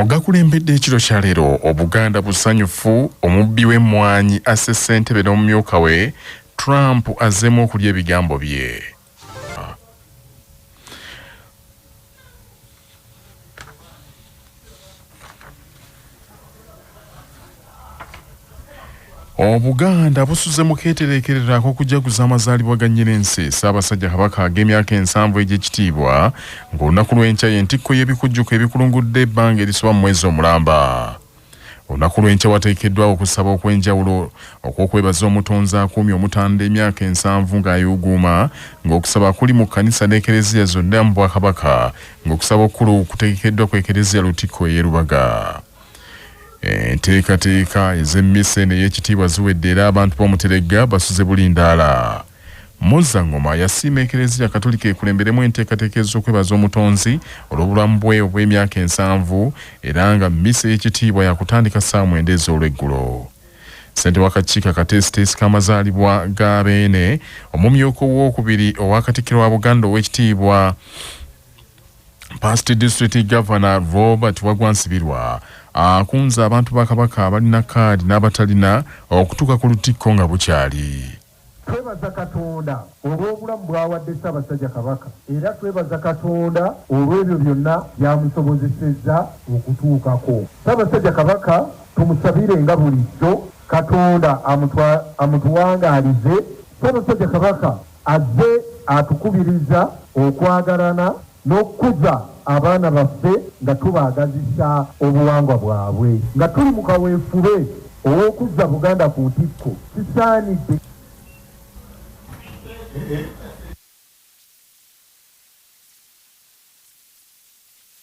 Mugakulembedde ekiro kya leero, Obuganda busanyufu, omubbi w'emmwanyi asse ssentebe n'omumyuka we, Trump azzeemu okulya ebigambo bye. Obuganda busuze mu keetereekerero ak'okujaguza amazaalibwa ga Nnyinensi Ssaabasajja Kabaka ag'emyaka 70 egy'ekitiibwa ng'olunaku lw'enkya y'entikko y'ebikujjuko ebikulungudde ebbanga erisoba mu mwezi omulamba. Olunaku lw'enkya wateekeddwawo okusaba okw'enjawulo okw'okwebaza Omutonzi akuumye Omutanda emyaka 70 ng'ayuuguuma ng'okusaba kuli mu kkanisa n'ekereziya zonna mu Bwakabaka ng'okusaba okukulu kutegekeddwa ku Ekereziya Lutikko ey'e Lubaga. Enteekateeka ez'emmisa eno ey'ekitiibwa ziwedde era abantu b'Omuteregga basuze bulindaala. Muzzangoma yasiima Ekereziya Katolika ekulemberemu enteekateeka ez'okwebaza Omutonzi olw'obulamu bwe obw'emyaka 70 era nga mmisa ey'ekitiibwa yakutandika ssaawa 9 ez'olweggulo. Ssentebe w'akakiiko akateesiteesi k'amazaalibwa ga Beene, omumyuka owookubiri owa Katikkiro wa Buganda ow'ekitiibwa Past District Governor Robert Wagwa Nsibirwa akunze abantu ba Kabaka abalina kaadi n'abatalina okutuuka ku Lutikko nga bukyali. Twebaza Katonda olw'obulamu bw'awadde Ssaabasajja Kabaka era twebaza Katonda olw'ebyo byonna by'amusobozesezza okutuukako. Ssaabasajja Kabaka tumusabire nga bulijjo Katonda amutuwangaalize. Ssaabasajja Kabaka azze atukubiriza okwagalana n'okukuza abaana baffe nga tubaagazisa obuwangwa bwabwe. Nga tuli mu kaweefube ow'okuzza Buganda ku ntikko, kisaanidde.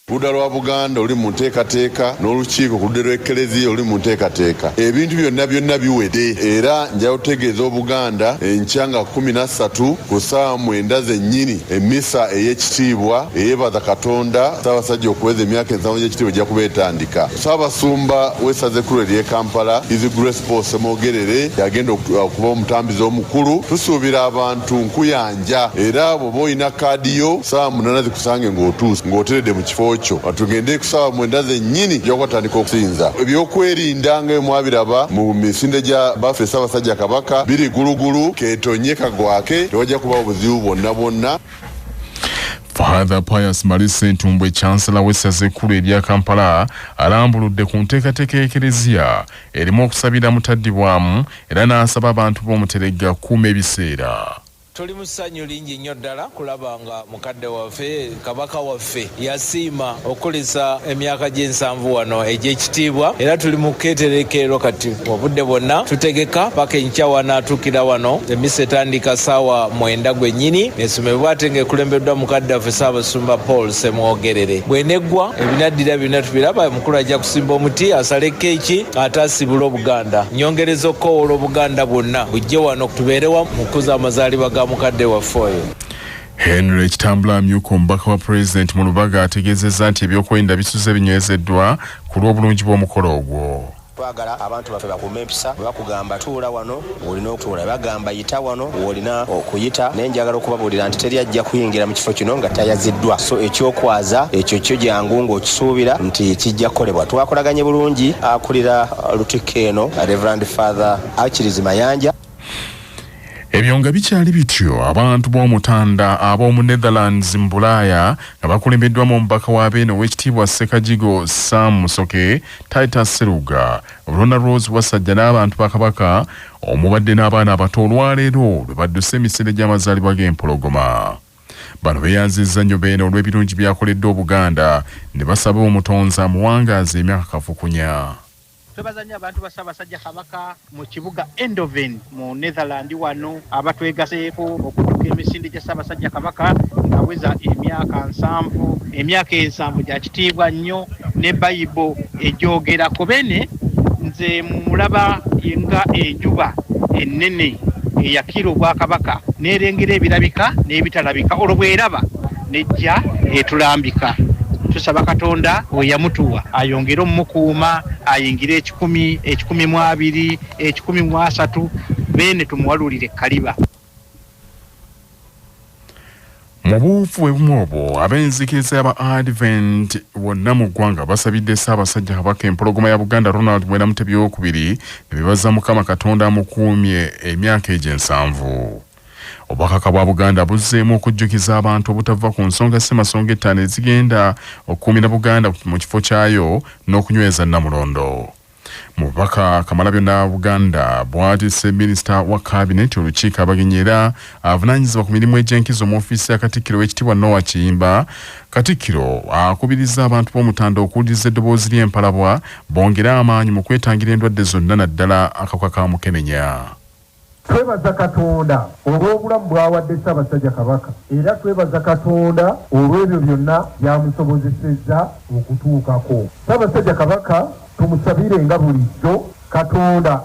Oludda lwa Buganda oluli mu nteekateeka n'olukiiko ku ludda lw'Eklezia oluli mu nteekateeka. Ebintu byonna byonna biwedde era njagala okutegeeza Obuganda enkya nga 13 ku ssaawa 9 zennyini emmisa ey'ekitiibwa eyeebaza Katonda Ssaabasajja okuweza emyaka 70 gy'ekitiibwa ejja kuba etandika. Ssaabasumba w'essaza ekkulu ery'e Kampala, His Grace Paul Ssemwogerere y'agenda okuba omutambizi omukulu. Tusuubira abantu nkuyanja era bw'oba olina kaadi yo ssaawa 8 zikusange ng'otuuse ng'oteredde mu kifo kyo. Tugende ku ssaawa 9 zennyini tujja kuba tutandika okusinza. Ebyokwerinda nga bwe mwabiraba mu misinde gya Bbaffe Ssaabasajja Kabaka biri gulugulu, keetonye kagwake, tewajja kubaawo buzibu bwonna bwonna. Father Pius Male Ssentumbwe, Chancellor w'essaza ekkulu erya Kampala, alambuludde ku nteekateeka y'Ekereziya erimu okusabira mutaddibwamu era n'asaba abantu b'Omuteregga okukuuma ebiseera. Tuli mu ssanyu lingi nnyo ddala kulaba nga mukadde waffe Kabaka waffe yasiima okukulisa emyaka gy'ensanvu wano egy'ekitiibwa era tuli mu keeterekeero kati obudde bwonna tutegeka paka enkya wanaatuukira wano. Emmisa etandika ssaawa 9 gwennyini esomebwa ate ng'ekulembeddwa mukadde waffe Ssaabasumba Paul Ssemwogerere. Bw'eneggwa ebinaddira byonna tubiraba, omukulu ajja kusimba omuti asale keeki ate asiibule Obuganda. Nnyongereza okukoowoola Obuganda bwonna bujje wano tubeere wamu mu kukuza amazaalibwa ga mukadde waffe oyo. Henry Kitambula amyuka omubaka wa Pulezidenti mu Lubaga ategeezezza nti ebyokwerinda bisuze binywezeddwa ku lw'obulungi bw'omukolo ogwo. Twagala abantu baffe bakuume empisa, bwe bakugamba tuula wano w'olina okutuula, bwe bagamba yita wano w'olina okuyita. Naye njagala okubabuulira nti teri ajja kuyingira mu kifo kino nga tayaziddwa. So eky'okwaza ekyo kyo jangu ng'okisuubira nti kijja kukolebwa. Twakolaganye bulungi akulira Lutikko eno Rev. Father Achilles Mayanja. Ebyo nga bikyali bityo, abantu b'Omutanda ab'omu Netherlands mu Bulaaya nga bakulembeddwamu omubaka wa Beene Oweekitiibwa Ssekajigo Sam Musoke, Titus Sseruga, Rona Rose Wasajja n'abantu ba Kabaka omubadde n'abaana abato olwaleero lwe badduse emisinde gy'amazaalibwa g'Empologoma. Bano beeyanzizza nnyo Beene olw'ebirungi by'akoledde Obuganda ne basaba Omutonzi amuwangaaze emyaka kafukunya. Twebaza nnyo abantu ba Ssaabasajja Kabaka mu kibuga Eindhoven mu Netherland wano abatwegaseeko okudduka emisinde gya Ssaabasajja Kabaka ng'aweza emyaka 70. Emyaka 70 gya kitiibwa nnyo ne Bayibo egyogerako. Beene nze mulaba nga enjuba ennene eyakira Obwakabaka n'erengera ebirabika n'ebitalabika olwo bw'eraba n'ejja etulambika. Tusaba Katonda oyo yamutuwa ayongere omumukuuma ayingire 100, 120, 130, Beene tumuwalulire ekkaliba. Mu buufu bwe bumu obwo, ab'enzikiriza y'aba Advent wonna mu ggwanga basabidde Ssaabasajja Kabaka Empologoma ya Buganda Ronald Muwenda Mutebi Owokubiri ne bebaza Mukama Katonda amukuumye emyaka egyo ensanvu. Obwakabaka bwa Buganda buzzeemu okujjukiza abantu obutava ku nsonga ssemasonga ettaano ezigenda okukuumira Buganda mu kifo kyayo n'okunyweza Nnamulondo. Mu bubaka Kamalabyonna Buganda bw'atisse minisita wa kabineeti olukiiko abagenyi era avunaanyizibwa ku mirimu egy'enkizo mu ofiisi ya Katikkiro Oweekitiibwa Noah Kiyimba, Katikkiro akubirizza abantu b'Omutanda okuwuliriza eddoboozi ly'empalabwa bongere amaanyi mu kwetangira endwadde zonna naddala akawuka ka mukenenya. Twebaza Katonda olw'obulamu bw'awadde Ssaabasajja Kabaka era twebaza Katonda olw'ebyo byonna by'amusobozesezza okutuukako. Ssaabasajja Kabaka tumusabire nga bulijjo Katonda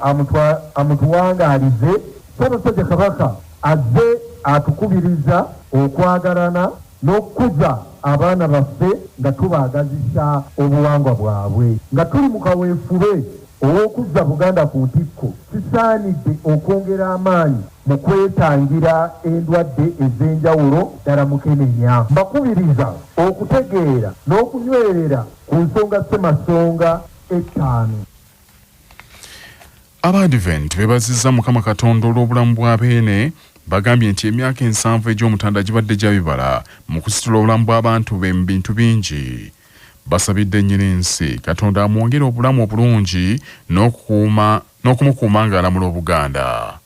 amutuwangaalize. Ssaabasajja Kabaka azze atukubiriza okwagalana n'okukuza abaana baffe nga tubaagazisa obuwangwa bwabwe. Nga tuli mu kaweefube ow'okuzza Buganda ku ntikko, kisaanidde okwongera amaanyi mu kwetangira endwadde ez'enjawulo ddala mukenenya. Mbakubiriza okutegeera n'okunywerera ku nsonga Ssemasonga ettaano. Abadiventi beebazizza Mukama Katonda olw'obulamu bwa Beene. Bagambye nti emyaka ensanvu egy'Omutanda gibadde gya bibala mu kusitula obulamu bw'abantu be mu bintu bingi. Basabidde nnyini nsi Katonda amwongere obulamu obulungi n'okukuuma n'okumukuuma ng'alamula Obuganda.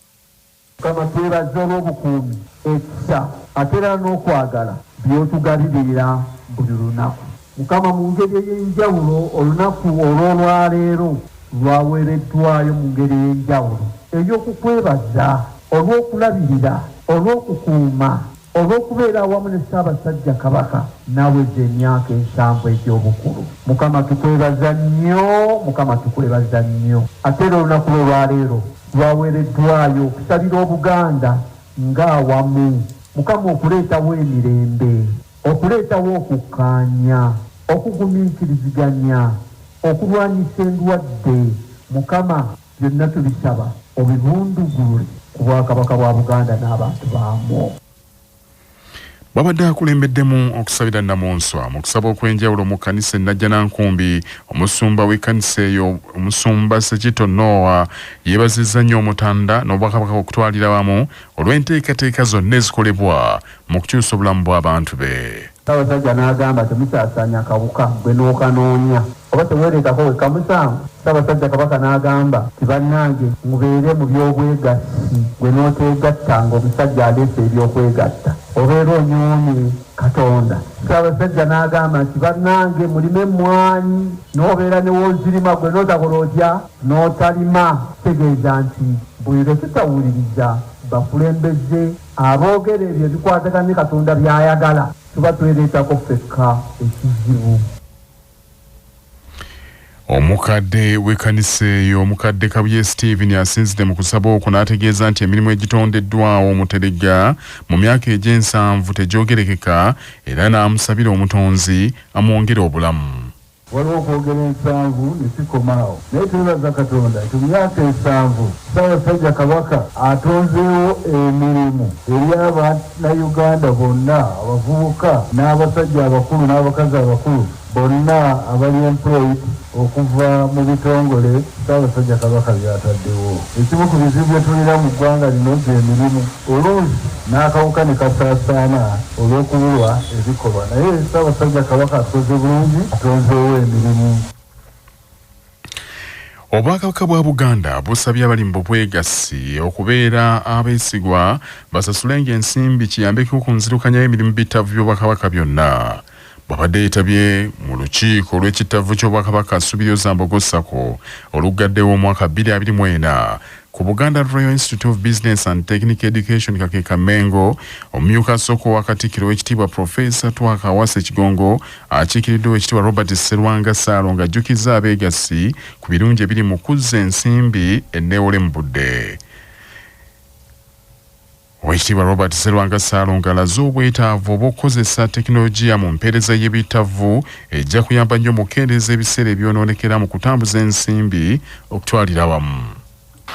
Mukama twebaza olw'obukuumi, ekisa ate era n'okwagala by'otugabirira buli lunaku. Mukama mu ngeri ey'enjawulo olunaku olw'olwaleero lwaweereddwayo mu ngeri ey'enjawulo ey'okukwebaza olw'okulabirira, olw'okukuuma, olw'okubeera awamu ne Ssaabasajja Kabaka n'aweza emyaka ensanvu egy'obukulu. Mukama tukwebaza nnyo, Mukama tukwebaza nnyo. Ate era olunaku lw'olwaleero lwaweereddwayo okusabira Obuganda nga awamu, Mukama okuleetawo emirembe, okuleetawo okukkaanya, okugumiikiriziganya, okulwanyisa endwadde, Mukama byonna tubisaba obibundugulule ku Bwakabaka bwa Buganda n'abantu baamwo. Bw'abadde akulembeddemu okusabira Nnamunswa mu kusaba okw'enjawulo mu kkanisa e Najjanankumbi, omusumba w'ekkanisa eyo Omusumba Ssekitto Noah yeebazizza nnyo Omutanda n'Obwakabaka okutwalira awamu olw'enteekateeka zonna ezikolebwa mu kukyusa obulamu bw'abantu be. Ssaabasajja n'agamba, Temusaasaanya kawuka, ggwe n'okanoonya. Oba teweereetako wekka musango? Ssaabasajja Kabaka n'agamba nti, Bannange mubeere mu by'obwegassi, ggwe n'oteegatta ng'omusajja aleese eby'okwegatta, obeera onyoomye Katonda. Ssaabasajja n'agamba nti, Bannange mulime emmwanyi, n'obeera ne w'ozirima, ggwe n'otakola otya? N'otalima. Kitegeeza nti buli lwe tutawuliriza bakulembeze aboogera ebyo ebikwatagana ne Katonda by'ayagala, tuba twereetako ffekka ekizibu. Omukadde w'ekkanisa eyo, Omukadde Kabuye Stephen asinzidde mu kusaba okwo n'ategeeza nti emirimu egitondeddwawo Omuteregga mu myaka egy'ensanvu tegyogerekeka era n'amusabira Omutonzi amwongere obulamu. Waliwo okwogera ensanvu ne kikoma awo. Naye twebaza Katonda nti mu myaka ensanvu Ssaabasajja Kabaka atonzeewo emirimu eri Abannayuganda bonna, abavubuka n'abasajja abakulu n'abakazi abakulu bonna abali employed okuva mu bitongole Ssaabasajja Kabaka by'ataddewo. Ekimu ku bizibu bye tulina mu ggwanga lino gy'emirimu oluusi n'akawuka ne kasaasaana olw'okubulwa ebikolwa naye Ssaabasajja Kabaka atukoze bulungi atonzeewo emirimu. Obwakabaka bwa Buganda busabye abali mu bwegassi okubeera abeesigwa basasulenga ensimbi kiyambeko ku nzirukanya y'emirimu bittavu by'Obwakabaka byonna. Bw'abadde yeetabye mu lukiiko lw'ekittavvu ky'Obwakabaka Subiryo Zambogo Sacco oluggaddewo omwaka 2024 ku Buganda Royal Institute of Business and Technical Education Kakeeka Mmengo, omumyuka asooka owa Katikkiro Oweekitiibwa Professor Twaha Kaawaase Kigongo akiikiriddwa Oweekitiibwa Robert Sserwanga Ssaalongo ajjukizza abeegassi ku birungi ebiri mu kuzza ensimbi enneewole mu budde. Oweekitiibwa Robert Sserwanga Ssaalongo alaze obwetaavu obw'okukozesa tekinologiya mu mpeereza y'ebitavu ejja kuyamba nnyo mu kukendeeza ebiseera ebyonoonekera mu kutambuza ensimbi okutwalira awamu.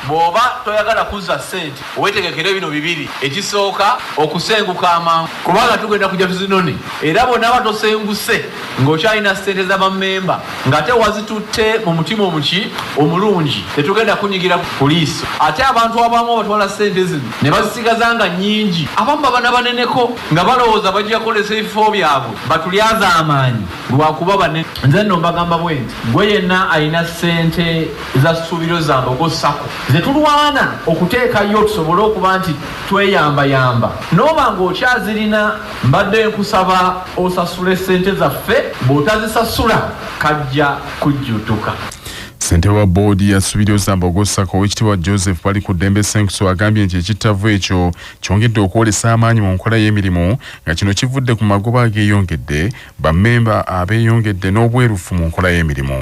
Bw'oba toyagala kuzza ssente, weetegekere bino bibiri. Ekisooka, okusenguka amangu, kubanga tugenda kujja tuzinone, era bw'onaaba tosenguse ng'okyalina ssente za bammemba ng'ate wazitutte mu mutima omuki omulungi, tetugenda kunyigira ku liiso. Ate abantu abamu abatwala ssente zino ne bazisigaza nga nnyingi, abamu baba na baneneko nga balowooza bajja kukozesa ebifo byabwe batulyazaamaanyi lwakuba banene. Nze nno mbagamba bwenti, ggwe yenna alina ssente za Ssuubiro za Mbogo Sacco ze tulwana okuteekayo tusobole okuba nti tweyambayamba, n'oba ng'okyazirina mbadde nkusaba osasule ssente zaffe, bw'otazisasula kajja kujjuutuka. Ssentebe wa bboodi ya Ssubiryo za Mbogo Sacco, Oweekitiibwa Joseph Balikuddembe Ssenkusu agambye nti ekittavu ekyo kyongedde okwolesa amaanyi mu nkola y'emirimu nga kino kivudde ku magoba ageeyongedde, bammemba abeeyongedde n'obwerufu mu nkola y'emirimu.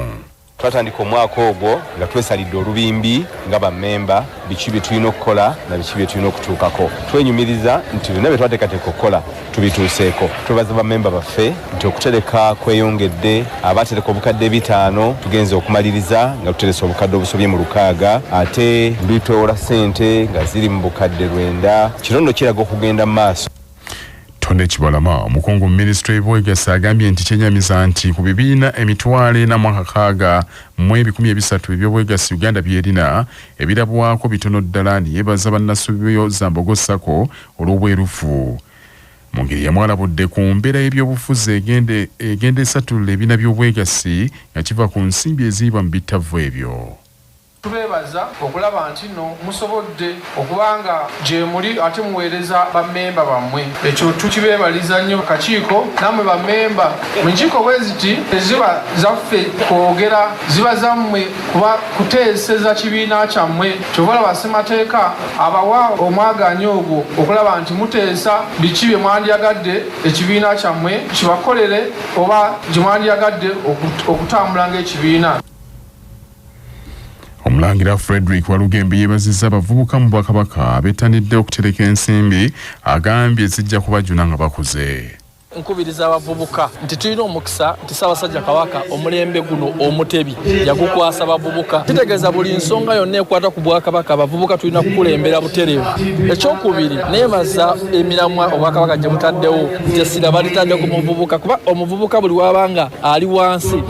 Twatandika omwaka ogwo nga twesalidde olubimbi nga bammemba biki bye tulina okukola na biki bye tulina okutuukako. Twenyumiriza nti byonna bye twateekateeka okukola tubituuseeko. Twebaza bammemba baffe nti okutereka kweyongedde, abaatereka obukadde ebitaano tugenze okumaliriza nga tuterese obukadde obusobye mu lukaaga ate luli twewola ssente nga ziri mu bukadde lwenda. Kino nno kiraga okugenda mu maaso. Tony Kibalama, omukungu mu minisitule y'ebyokwegasa agambye nti kyenyamiza nti ku bibiina 46,300 eby'obwegassi Uganda by'erina, ebirabwako bitono ddala ne yeebaza bannasubyo za Mbogo Sacco olw'obwerufu. Mu ngeri y'emu alabudde ku mbeera y'ebyobufuzi egenda egenda esattulula ebibiina by'obwegassi nga kiva ku nsimbi eziyibwa mu bittavvu ebyo. Tubeebaza okulaba ntinno musobodde okuba nga gyemuli ate muweereza ba mmemba bammwe. Ekyo tukibeebaliza nnyo kakiiko nammwe ba mmemba. Mu nkiiko bweziti teziba zaffe kwogera, ziba zammwe kuba kuteeseza kibiina kyammwe. Kyova olaba ssemateeka abawa omwagaanya ogwo okulaba nti muteesa biki bye mwandyagadde ekibiina kyammwe kibakolere oba gye mwandyagadde okutambula ng'ekibiina. Omulangira Frederick Walugembe yeebazizza abavubuka mu Bwakabaka abettanidde okutereka ensimbi, agambye zijja kubajuna nga bakuze. Nkubiriza abavubuka nti tulina omukisa nti Ssaabasajja Kabaka omulembe guno Omutebi yagukwasa bavubuka. Kitegeeza buli nsonga yonna ekwata ku Bwakabaka abavubuka tulina kukulembera butereevu. Ekyokubiri, neebaza emiramwa Obwakabaka gye butaddewo nti essira balitadde ku muvubuka kuba omuvubuka buli w'aba nga ali wansi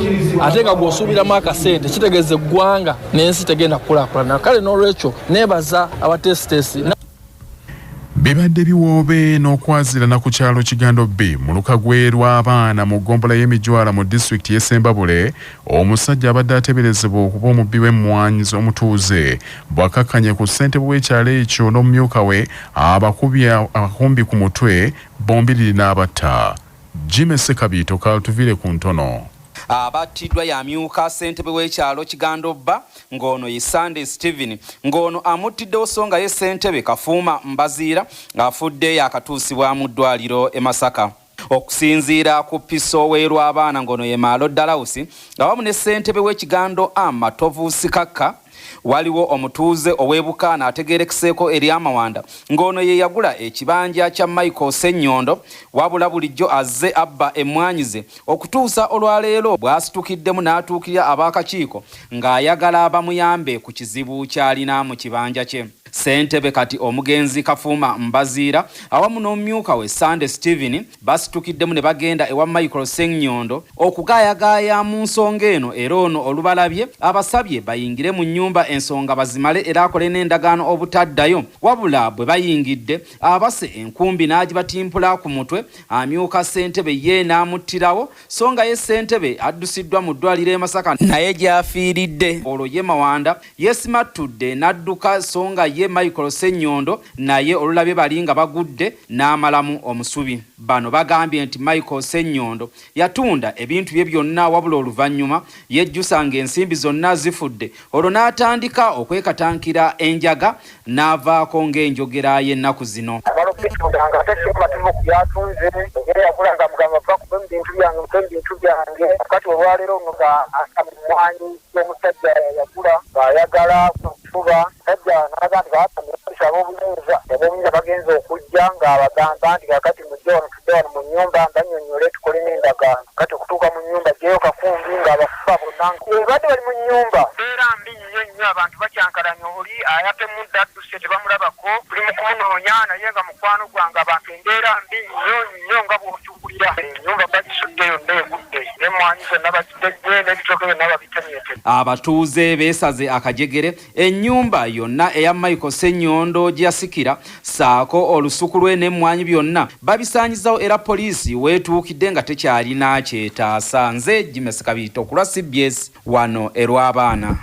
ate nga gw'osuubiramu akasente kitegeeza eggwanga n'ensi tegenda kukulaakulana. Kale n'olwekyo neebaza abateesiteesi. Bibadde biwoobe n'okwazirana ku kyalo Kigando B mu lukagwe lw'abaana mu ggombolola y'e Mijwala mu disitulikiti y'e Ssembabule, omusajja abadde ateeberezebwa okuba omubbi w'emmwanyi omutuuze bw'akkakkanye ku ssentebe w'ekyalo ekyo n'omumyuka we abakubye akakumbi ku mutwe bombiriri n'abatta. Jimmy Ssekabiito k'atuviire ku ntono. Abattiddwa y'amyuka ssentebe w'ekyalo Kigandobba ng'ono ye Sunday Steven ng'ono amuttiddewo so nga ye ssentebe Kafuuma Mbaziira afudde yaakatuusibwa mu ddwaliro e Masaka. Okusinziira ku Piso w'e Lwabaana ng'ono ye Maalo Dalausi awamu ne ssentebe w'e Kigando A Matovu Sikakka, waliwo omutuuze ow'e Bukaana ategeerekeseeko erya Mawanda ng'ono ye yagula ekibanja kya Michael Ssenyondo wabula bulijjo azze abba emmwaanyi ze okutuusa olwaleero bw'asitukiddemu n'atuukirira ab'akakiiko ng'ayagala bamuyambe ku kizibu ky'alina mu kibanja kye. Ssentebe kati omugenzi Kafuuma Mbaziira awamu n'omumyuka we Ssande Steven basitukiddemu ne bagenda ewa Michael Ssenyondo okugaayagaaya mu nsonga eno era ono olubalabye abasabye bayingire mu nnyumba ensonga bazimale era akole n'endagaano obutaddayo wabula bwe bayingidde abase enkumbi n'agibatimpula ku mutwe amyuka ssentebe ye n'amuttirawo so nga ye ssentebe addusiddwa mu ddwaliro e Masaka naye gy'afiiridde olwo ye Mawanda Yeesimattudde n'adduka so nga ye Michael Ssenyondo naye olulabye bali nga bagudde n'amalamu omusubi. Bano bagambye nti Michael Ssenyondo yatunda ebintu bye byonna wabula oluvannyuma yejjusa ng'ensimbi zonna zifudde olwo n'atandika okwekatankira enjaga n'avaako ng'enjogera y'ennaku zino. Amala okubitunda ng'ate si mumativu ku by'atunze era yagula ng'amugamba va ku bintu byange muve mu bintu byange kati olwaleero luno nga assa mu mmwanyi z'omusajja yagula ng'ayagala kufuba musajja n'agamba nti kaakati ab'obuyinza ab'obuyinza bagenze okujja ng'abagamba nti kaakati mujje wano tudde wano mu nnyumba mbannyonnyole tukole n'endagaano kati okutuuka mu nnyumba aggyeyo kakumbi ng'abafuba bonna. abaana badde bali mu nnyumba. Mbeera mbi nnyo nnyo, abantu bakyankalanye, oli ayatemudde adduse tebamulabako, tuli mu kumunoonya naye nga mukwano gwange. Abantu embeera mbi nnyo nnyo nga bw'okiwulira. Ennyumba bagisudde yonna egudde, n'emmwanyi zonna bazitejje, n'ebitooke byonna babitemyetemye. Abatuuze beesaze akajegere ennyumba yonna eya Michael Ssenyondo gye yasikira ssaako olusuku lwe n'emmwanyi byonna babisaanyizawo, era poliisi weetuukidde nga tekyalina kyetaasa. Nze Jimesi Kabiito ku lwa CBS wano erw'abaana.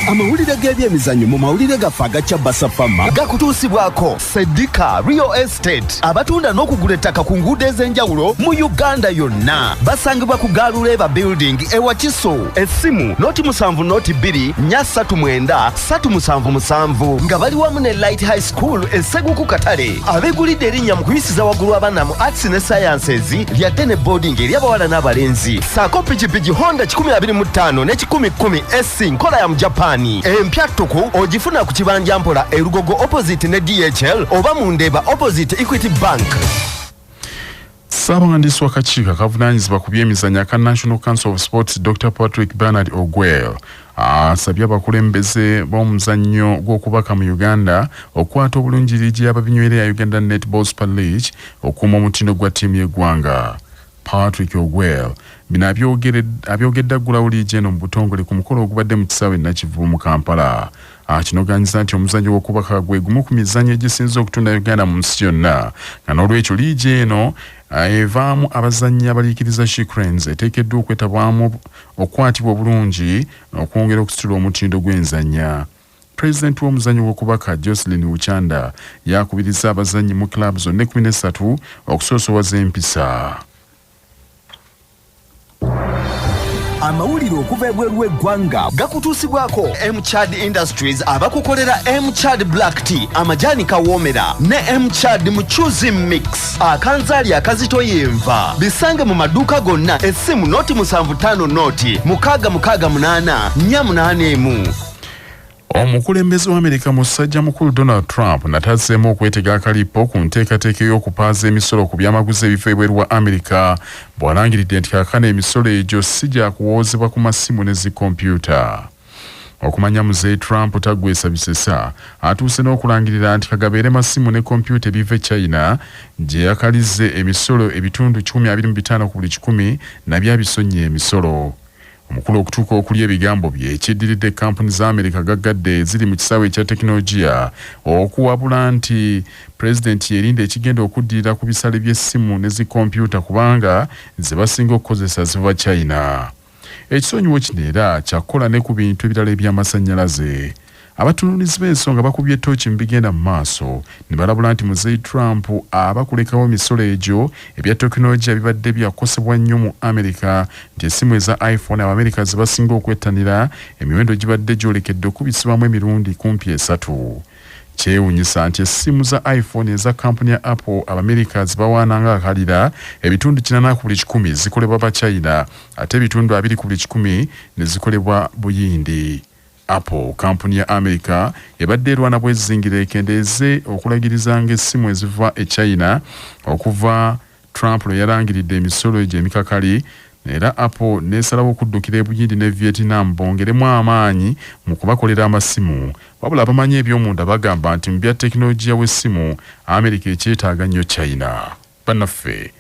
Amawulire g'ebyemizannyo mu mawulire gaffe agacya Basafama gakutuusibwako Sedika Real Estate, abatunda n'okugula ettaka ku nguudo ez'enjawulo mu Uganda yonna. Basangibwa ku Galuleba Building e Wakiso. Essimu 070 2 439 377, nga bali wamu ne Light High School e Seguku Katale, abeegulidde erinnya mu kuyisiza waggulu abaana mu arts ne sciences, lyadde ne boarding eri abawala n'abalenzi, saako pikipiki Honda 125 ne 110 SC nkola ya mu Japan empya ttuku. Ogifuna ku kibanja mpola e Lugogo opposite ne DHL, oba mu Ndeeba opposite Equity Bank. Ssaabawandiisi w'akakiiko akavunaanyizibwa ku byemizannyo aka National Council of Sports, Dr Patrick Bernard Ogwel, asabye abakulembeze b'omuzannyo gw'okubaka mu Uganda okukwata obulungi liigi y'ababinywera ya Uganda Netball Super League okukuuma omutindo gwa ttiimu y'eggwanga. Patrick Ogwel bino abyogedde aggulawo liigi eno mu butongole ku mukolo ogubadde mu kisaawe Nakivubo mu Kampala. Akinoganyiza nti omuzannyo gw'okubaka gwe gumu ku mizannyo egisinze okutunda Uganda mu nsi yonna, nga n'olwekyo liigi eno evaamu abazannyi abaliikiriza She Cranes eteekeddwa okwetabwamu, okukwatibwa obulungi okwongera okusitula omutindo gw'enzannya. Pulezidenti w'omuzannyo gw'okubaka, Jocelyn Uchanda, yakubiriza abazannyi mu club zonna 13 okusoosowaza empisa. Amawulire okuva ebweru w'eggwanga gakutuusibwako Mchad Industries, abakukolera Mchad Black Tea, amajaani kawoomera, ne Mchad Muchuzi Mix, akanzaali akazito yenva. Bisange mu maduuka gonna. Essimu 075 0 668 481. Omukulembeze wa Amerika musajja mukulu Donald Trump natazzeemu okwetega akalipo ku nteekateeka ey'okupaaza emisolo ku byamaguzi ebiva ebweru wa Amerika, bw'alangiridde nti kaakano emisolo egyo si gyakuwoozebwa ku masimu ne zikompyuta. Okumanya muzeeyi Trump taggwesa bisesa, atuuse n'okulangirira nti kagabeere masimu ne kompyuta ebiva e China gye yakalize emisolo ebitundu 125 ku buli kikumi, nabyo abisonye emisolo. Omukulu okutuuka okulya ebigambo bye kiddiridde kampuni za Amerika gaggadde eziri mu kisaawe ekya tekinologiya okuwabula nti pulezidenti yerinda ekigenda okuddirira ku bisale by'essimu ne zikompyuta, kubanga ze basinga okukozesa ziva China. Ekisonyiwo kino era kyakukola ne ku bintu ebirala eby'amasannyalaze. Abatunuulizi b'ensonga bakubye ttooki mu bigenda mu maaso ne balabula nti muzeeyi Trump aba kulekawo emisolo egyo, ebya tekinologiya bibadde byakosebwa nnyo mu Amerika, nti essimu eza iPhone Abamerika ze basinga okwettanira, emiwendo gibadde gyolekedde okubisibwamu emirundi kumpi esatu. Kyewunyisa nti essimu za iPhone eza kampuni ya Apple Abamerika zibawaana nga akalira, ebitundu 80 ku buli kikumi zikolebwa Bachina, ate ebitundu 20 ku buli kikumi ne zikolebwa Buyindi. Apple, kampuni ya America, ebadde erwana bwezingira ekendeeze okulagirizanga essimu eziva e China okuva Trump lwe yalangiridde emisolo egyo emikakali, era Apple nesalawo okuddukira ebuyindi ne Vietnam bongeremu amaanyi mu kubakolera amasimu. Wabula abamanyi ebyomunda bagamba nti mu bya tekinologiya w'essimu America ekyetaaga nnyo China. Bannaffe.